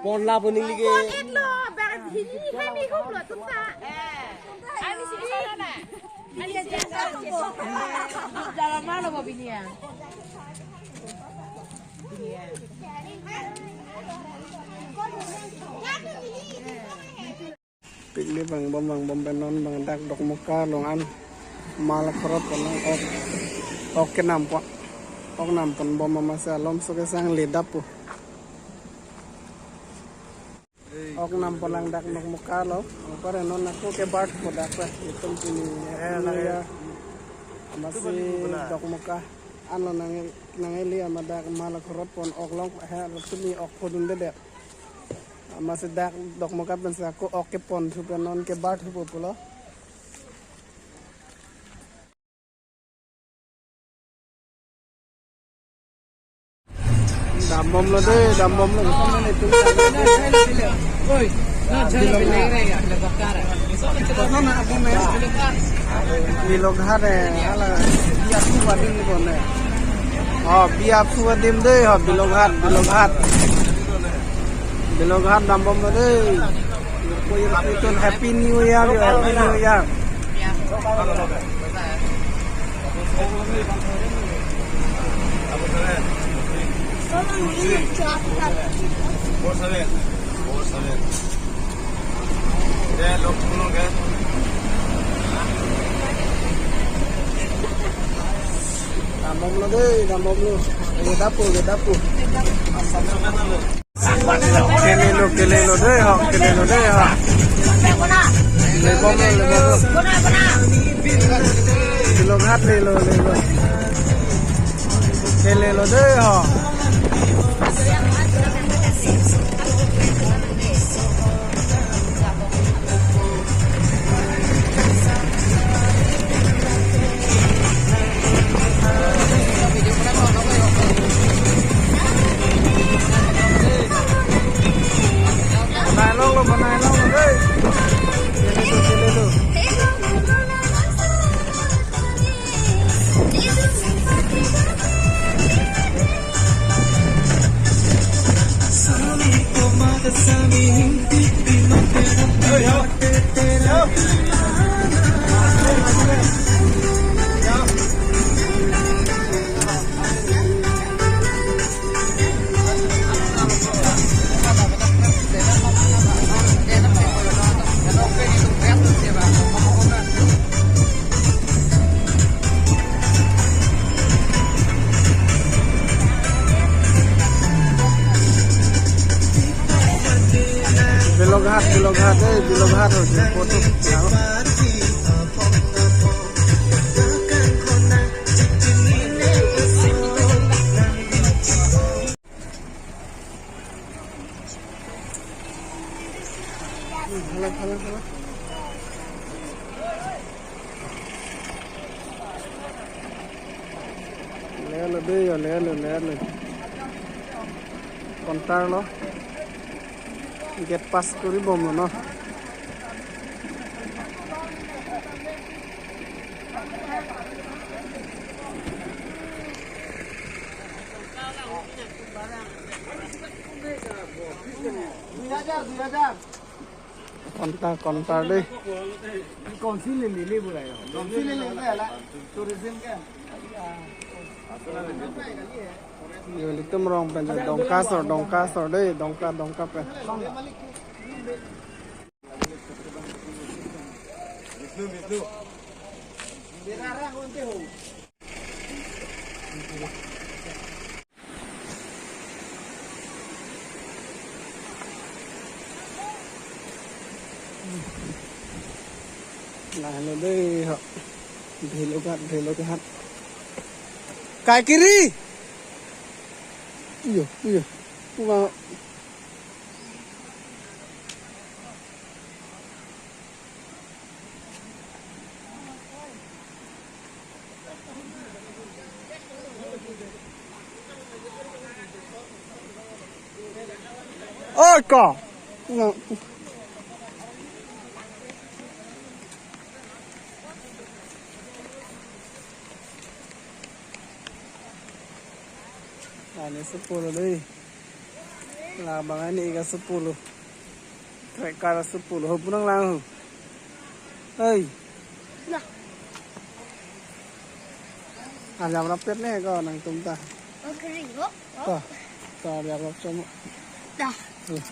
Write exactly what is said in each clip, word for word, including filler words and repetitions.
Orla boning lige. Etlo, bar hini hemi humlo tumta. Ani si sana na. Ani si sana. Dalam mana bo binian? Picnic vangbom vangbom pen non bang dak Dokmoka along an mal akhorot pen non ok, ok kenam pon, ok nam ponbom amatsi alomso kesang ledap pu. Ok nam pon lang dak Dokmoka lo, apar non ako ke BART pu dak pa, itum pini ya, amatsi Dokmoka anlo nang, nangli amat dak mal akhorot pen ok long he, pini ok phodundedet. Amatsi dak Dokmoka pensi ako ok kepon thu pen non ke BART thu pu pulo. Dambomlo dei, dambomlo. Oi, na, jana bile re ya, le bakar. Biloghat eh, hala, Biaphu adim ni bon eh. Oh, Biaphu adim dei, oh, Biloghat, Biloghat. Biloghat dambomlo dei. Happy New Year, Happy New Year. Dambomlo dei, dambomlo. Ledap pu, ledap pu. Kelelo, kelelo dei ho, kelelo dei ho. Lebomlo, lebomlo. Biloghat lelo, lelo. Kelelo dei ho. Banai longlo, banai longlo, hei. Chele tu, chele tu. Biloghat, Biloghat, eh, Biloghat hote photo. Hala, hala, hala. Lelo dei, lelo, lelo. Counter lo. Gate pass kori bomlo non. Counter, counter dei. Council le le le bula yo. Council le le le la. Tourism ke. Yo, ilitum arong pen Dongka asor, Dongka asor dei, Dongka, Dongka pen. Lahelo dei ho. Biloghat, Biloghat. Kaikiri. Iyo, iyo. Kuma. Oi, ko. Ani sepuluh dei. Labang ani ika supulo. Trekar supulo. Ho punang lang ho. Hei. Nah. Arjap rapet ne ko nangtum ta. Oke, ringo. To. To arjap rap chomo. Dah. Tuh.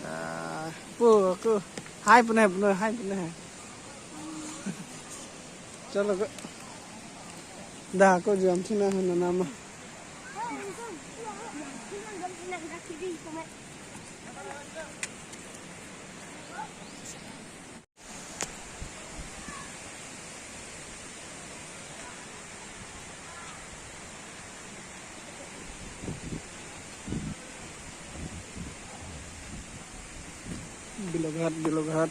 Ah, pu, aku. Hai pune, pune, hai pune. Chalo ko. Dah, ko jam thina hai na nama. Biloghat, Biloghat.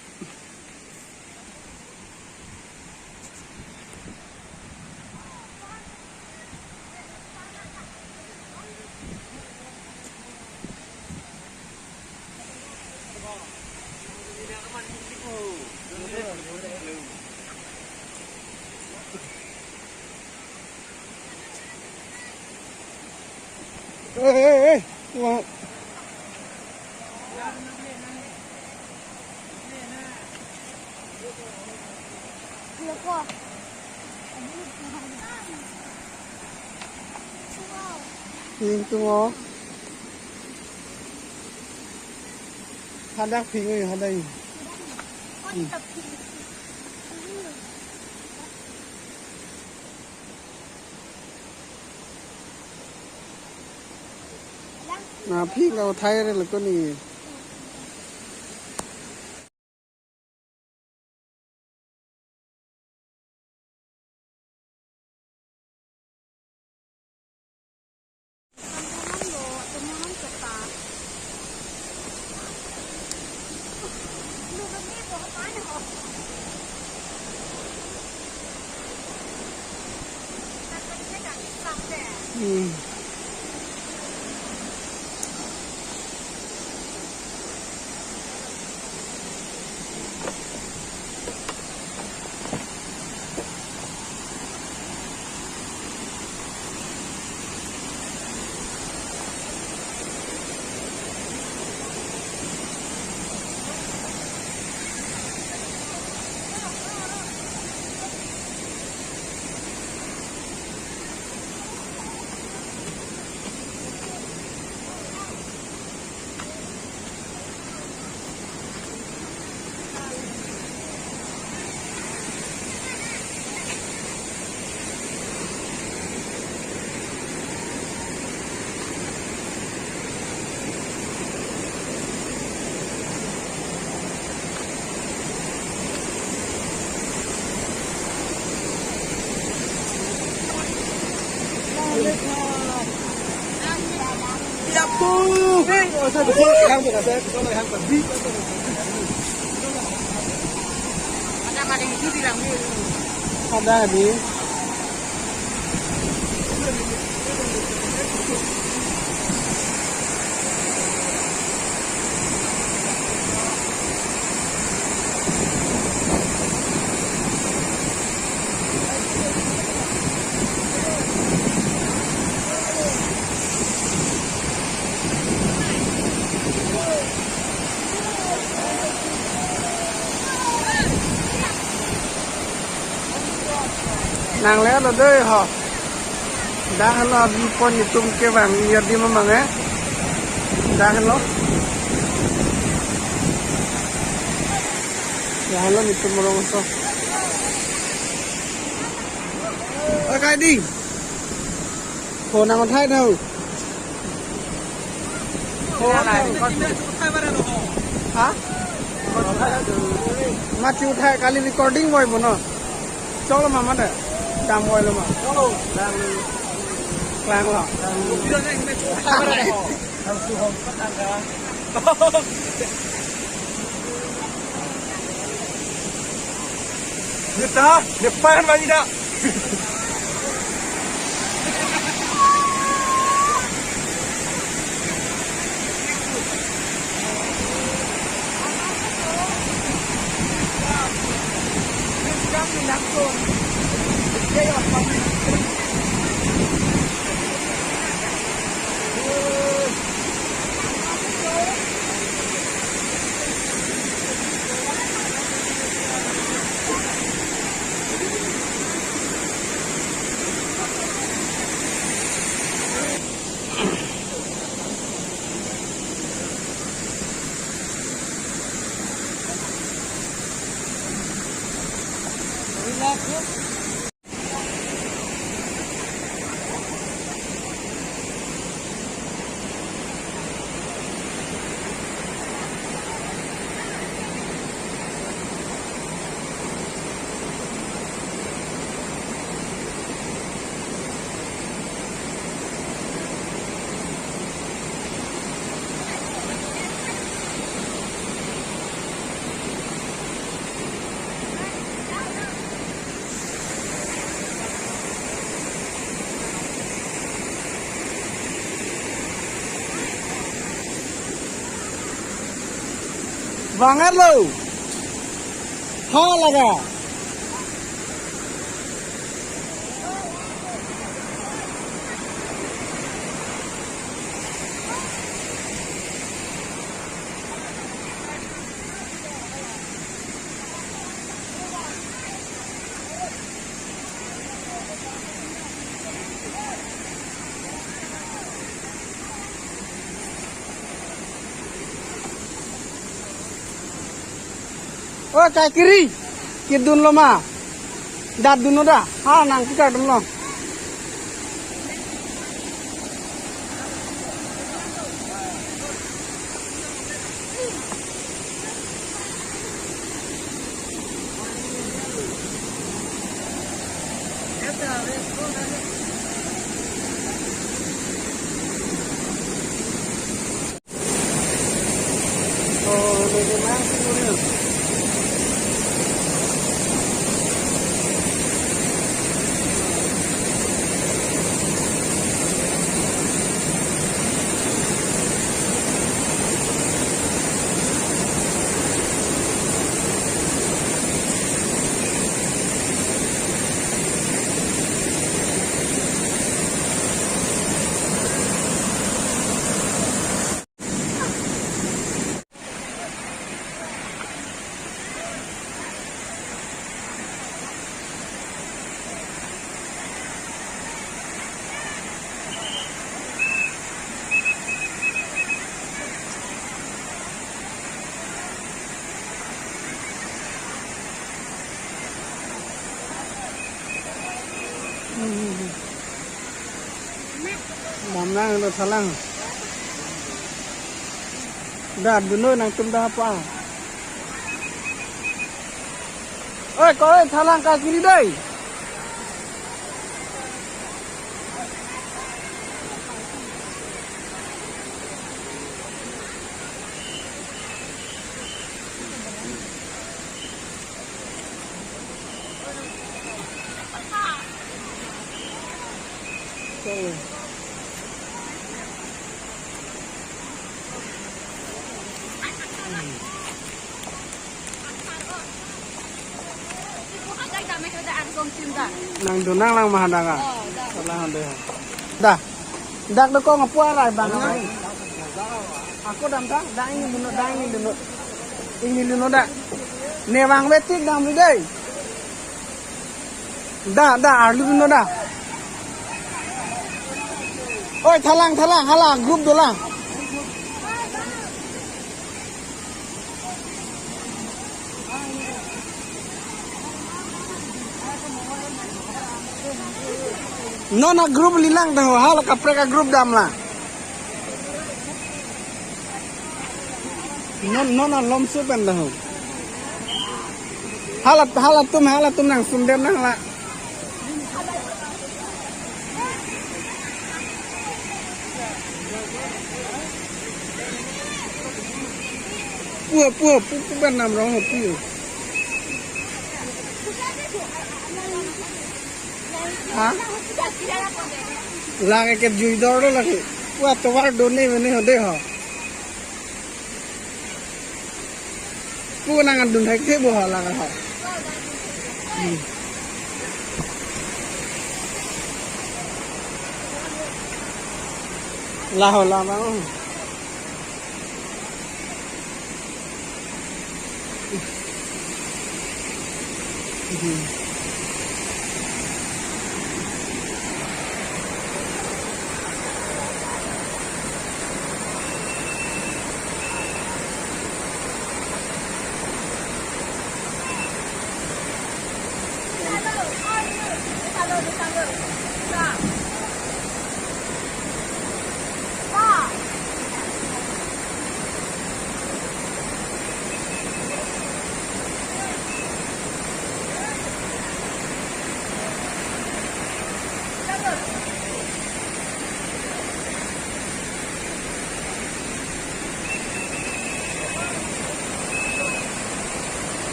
Eh, eh, eh. Wah. Ping tu mo. Hadak ping oi, hadak. Hmm. Na phi ka uthai re le koni. Hmm. Ada di. Nang le lo dei ho. Dak lo view point netum kevang ya di mamang eh. Dak lo. Ya lo netum rongso. Oi, kai di. Phone nang uthai nau. Ha? Mati uthai kali recording boy bono. Choklo ma mane. Dam boy lo ma. Klang lo. Kita, depan lagi dah. Vangarlo. Ha laga. O kaikiri, kedunlo ma? Datdunnon da, ha nangpi kardunlo. Damnang lo thalang. Datdunnon nangtum da apa? Oi, koi thalang kaikiri dei. Nangdun nanglang ma hadak a? Salah hande. Da. Dak dokong apu arai bang. Ako dam da, da ingni dunnon, da ingni dunnon. Ingni dunnon da. Ne vangve tik damri dei. Da, da, arlu dunnon da. Oi, thalang, thalang, hala, group dolang. Non a group lilang da ho, hala kaprek a group damlang. Non, non a lomso pen da ho. Hala, halatum, halatum nang sundem nang la. Pu, pu, pu, pu, pen nam rong ho, pu. Ha? Lake kejui dor lo lake. Pu atovar done mene ho de ho. Pu nangdun thek the bo ha lake ho. Hmm. La ho la ma.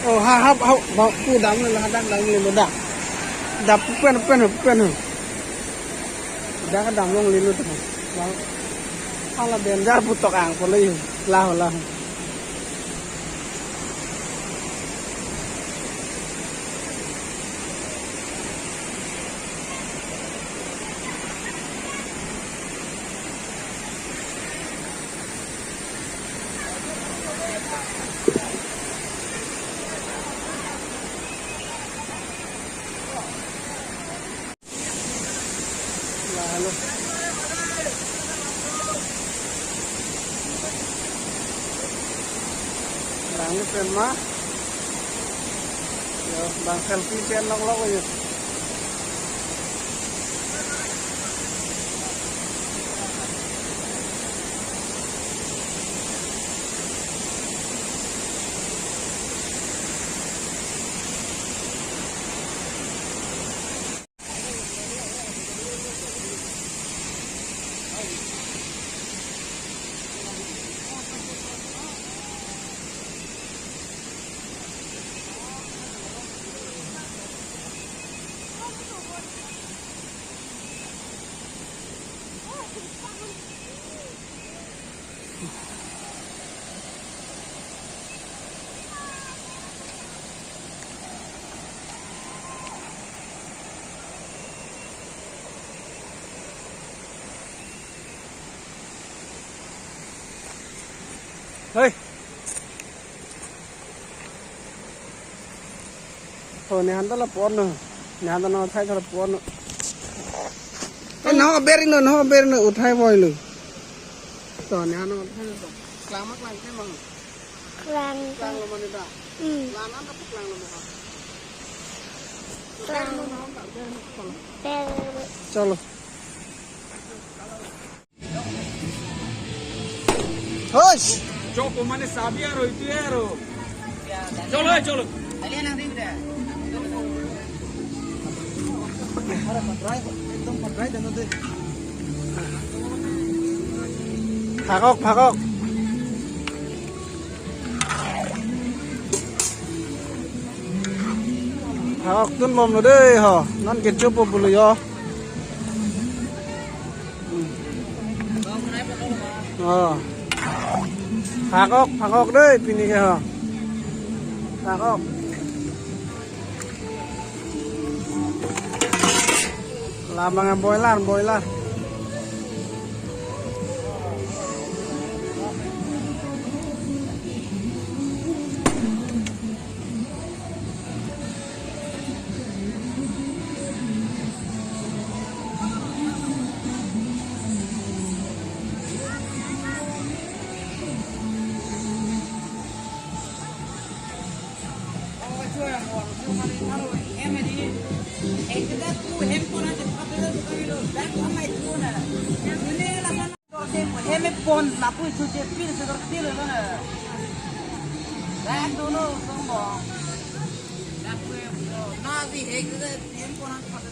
Oh, ha, ha, ha, ba, pu damlo, hadak damlo, dak. Dak pen, pen, pen. Dak damlonglelo tu. Bang. Hala danger putok ang polo yu. Lah, lah. Lang pen ma. Yo, bang selfie pen longlok yo. Hei. Oh, nehan ta lapu-an lo. Nehan ta nangthai ta lapu-an lo. Eh, nangber-i lo, nangber-i lo, uthai voi lo. To, nehan nangthai lo. Klang ma klang ke mang. Klang. Klang lo mane ta. Hmm. Klang an ta klang lo mo. Klang. Ber. Chalo. Hosh! Choko mane sabi aro, itu aro. Chalo, chalo. Phakok, phakok. Phakok tun bomlo dei ho. Non kecho po bulu yo. Oh. Phakok, phakok dei pini ke ho. Phakok. Labang boiler, boiler. Hem pon lapu isu je pil se dor pil lo na. Rak dono songbo. Lapu hem lo. Na di hek de hem pon an phat de.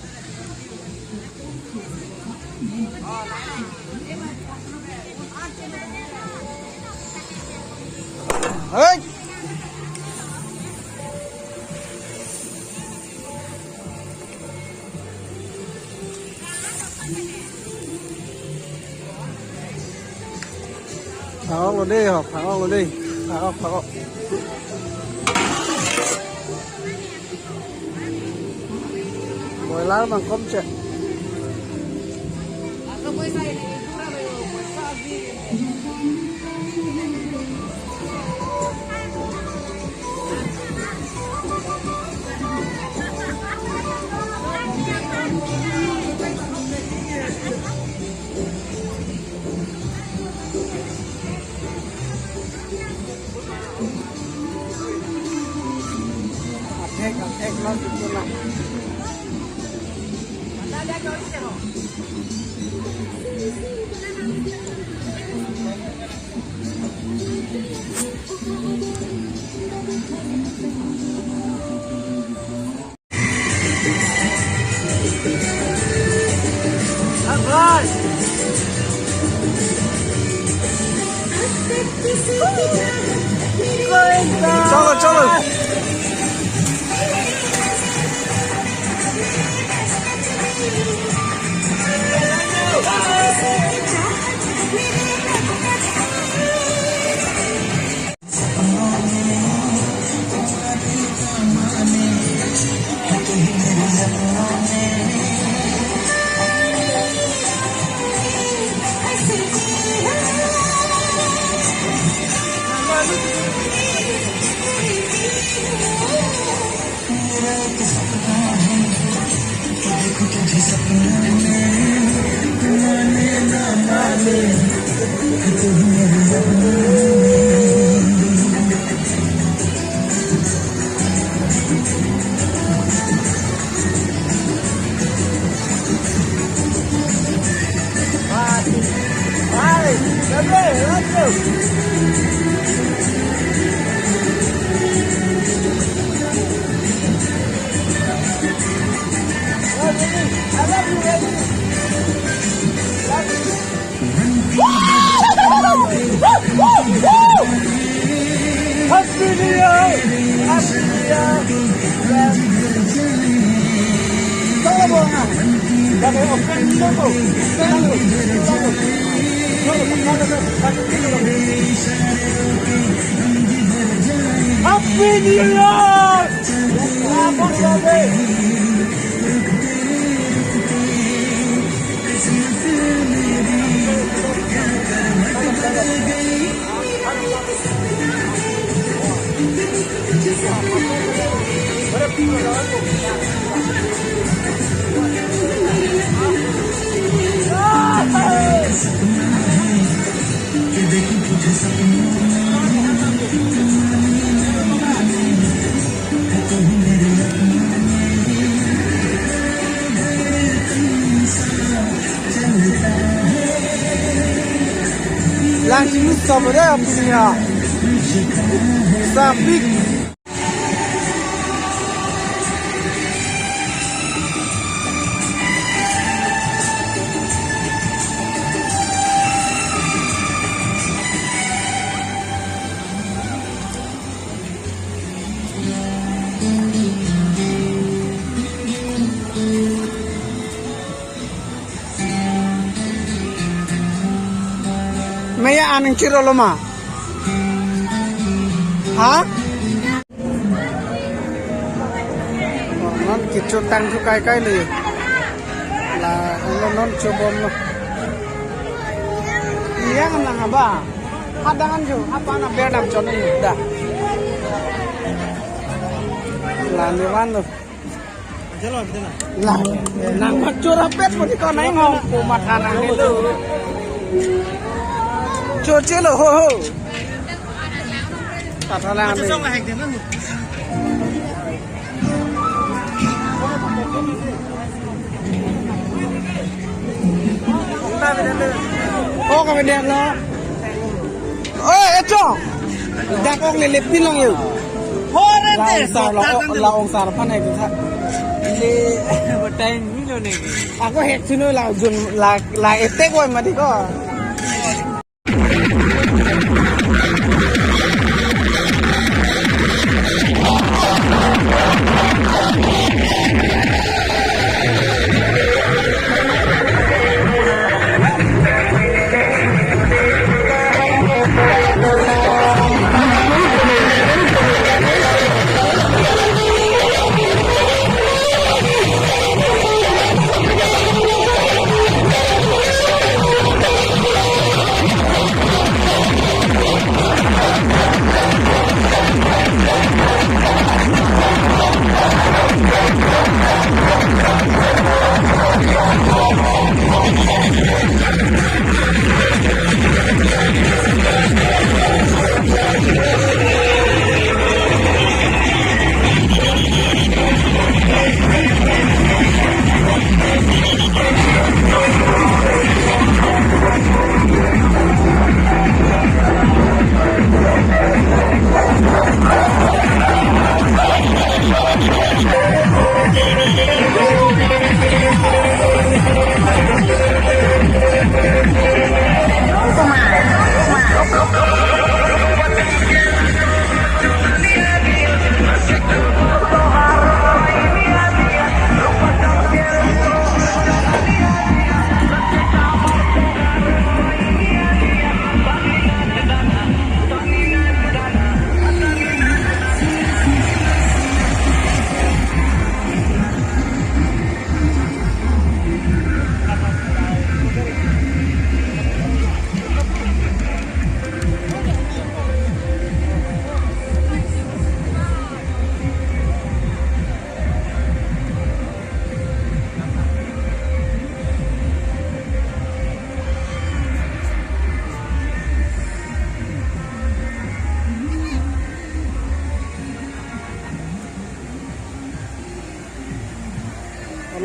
Hei. Phakok lo dei, ho, phakok lo dei. Phakok, phakok. Boiler bang kom che. Chalo, chalo. Happy New Year! Happy New Year! Happy New Year! Lang sini strawberry apa punya? Sapik. Meya aning chiro lo ma? Ha? Non kecho tang chu kai kai le. La, lo non chobom lo. Iya kan nang haba. Hadangan chu, apa na ber dam chon ni da. La ni wan lo. La, nang mat chura pet mo di ko nang ngong ko mat hanang ni lo. Cho che lo ho ho. Tata lang ni. Oh, kami dia lo. Oi, echo. Dak ong lele pilong yo. Hore la te, ong sar lo, sokta kan la ong sar pan hai kita. Le, betain ni lo ne. Ako hek suno la jun la, la etek wai mati ko.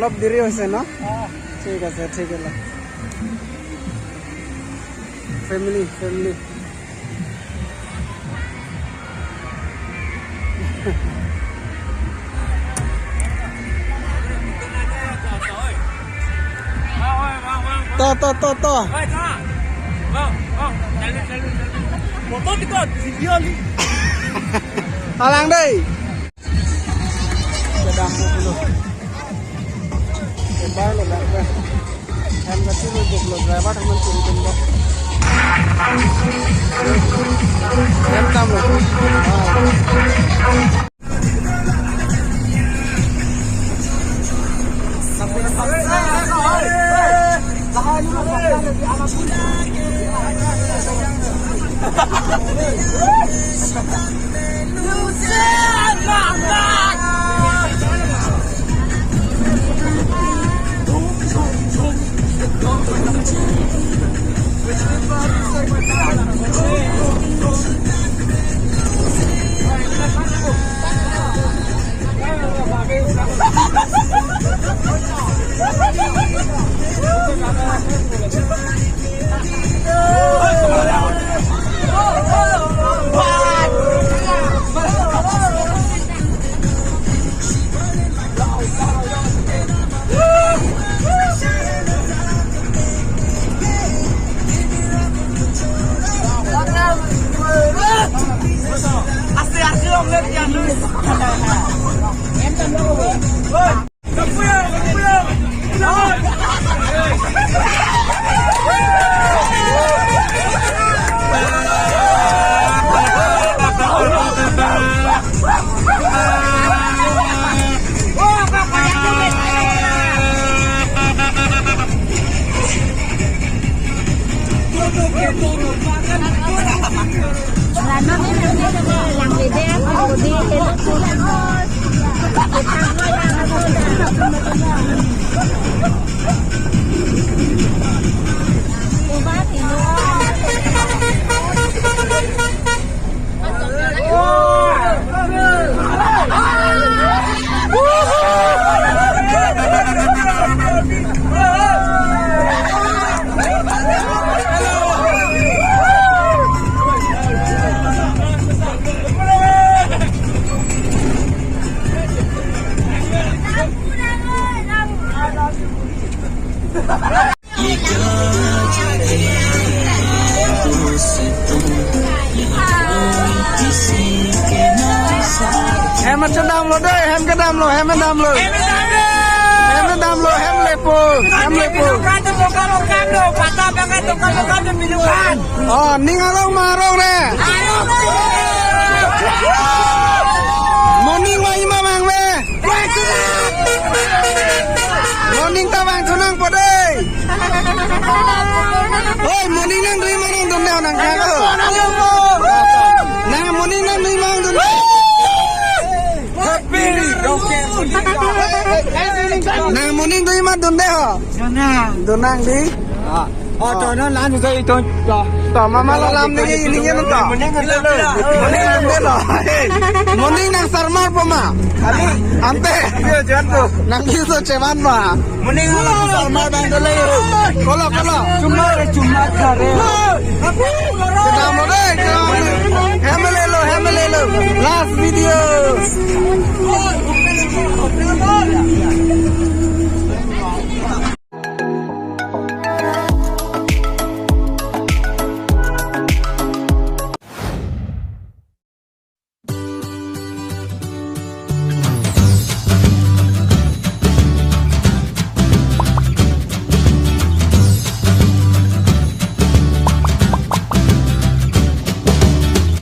অলপ দেৰি হৈছে ন? অ। ঠিক আছে, ঠিক আছে। Family, family. To, to, to, to. Foto dikot, video li. Alang dei. Kedam dulu. Kedam lo, kedam. Em, kasih lo, dua puluh driver, teman turun, turun, dok. Em, tam lo. Hem kedam lo dei, hem kedam lo, hem kedam lo. Hem kedam lo, hem lepo, hem lepo. Oh, ning arong ma arong re. Moning wa ima mangve. Moning ta vangthu nangpo dei. Oi, moning nangdui ma nangdunde ho nangkha ko. Nang moning nangdui ma nangdunde. Happy. Nang moning dui ma dunde ho. Dun nang. Dun nang dei. Ah. Oh, to, non, lan, to, to, to. To, mama lo lam ni, ni, ni, to. Moning nang dei lo. Moning nang sarmar po ma. Ante. Nang kiso chevan ma. Moning nang sarmar bang dei lo. Kolo, kolo. Chuma re, chuma kha re. Kedam lo